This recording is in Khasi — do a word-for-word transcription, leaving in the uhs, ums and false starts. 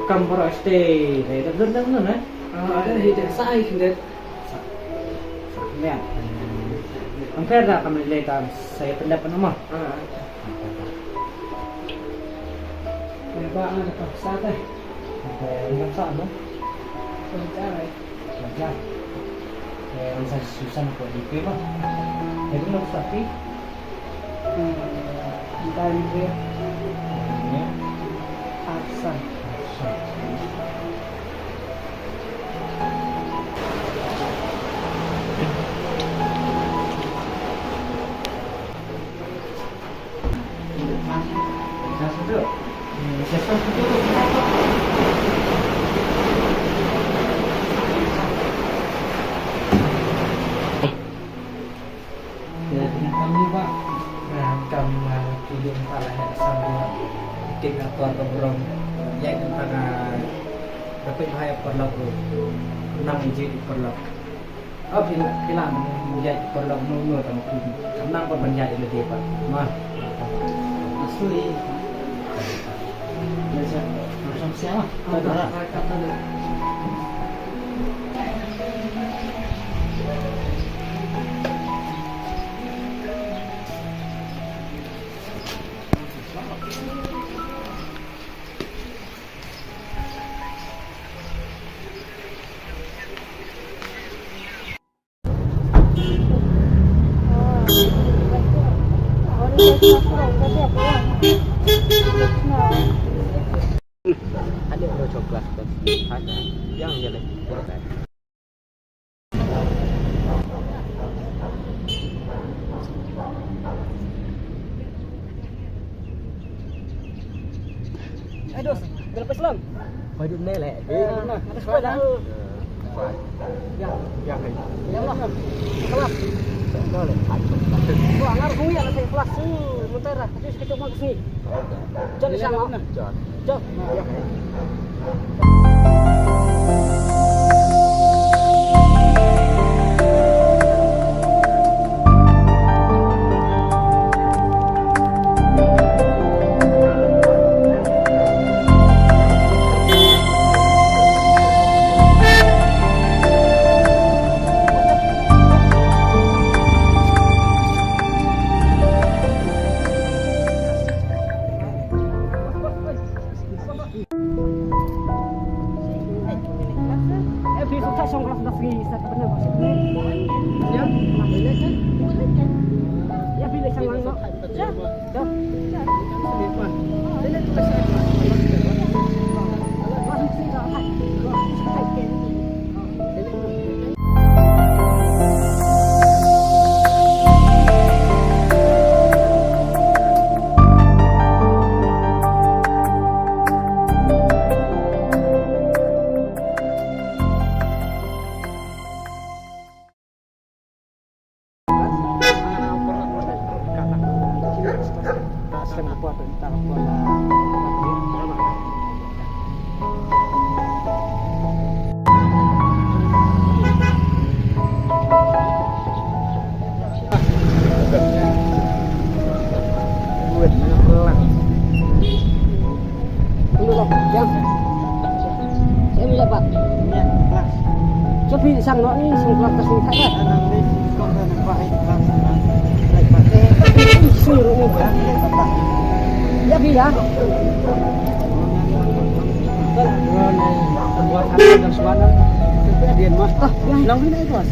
Kam baroh shatei, dei da dun da dun, eh? Ah, da hi da sa ai khyndiat. Sa, sa khyndiat. Am pher da kam lei tam sa ïa pyndep ano mo. Ah. Ba nga da kam sa te. Ba nga sa no. Ba nga sa. Raja. Eh, ang sa Susan ko di pe ma. Ito na sa pi. Hmm, ang dami ko. Ano? Aksan. Aksan. Kam, ah, ki ïa ka la ha ka sam ïa ka por ka burom. Ïa ka tang ka peit bha ïa ka paralok ruh. Nam ïa ka paralok. Oh, phi la, phi la ïa ka paralok, no, no, tang phi. Kam nang pat ban ïa ïa lade pat. Ma. Asli. Ïa sa. Macam siapa? Ada. Ada lo coklat kan. Ada. Yang dia lagi. Ai dos, dah lepas lang. Padu ne le. Eh, nah, ada sepeda. Ya. Ya, hai. Ya Allah. Kelas. Dah le. Wah, harus mulia lah saya kelas. Sementara, terus kita mau ke sini. Jangan sama. Jangan. Jam. Jam berapa? Coba sang no ni, sang kelas kasih tak ada. Suruh ni. Ya, bi ya. Buat apa dan suara? Dia mah. Nang ni, bos.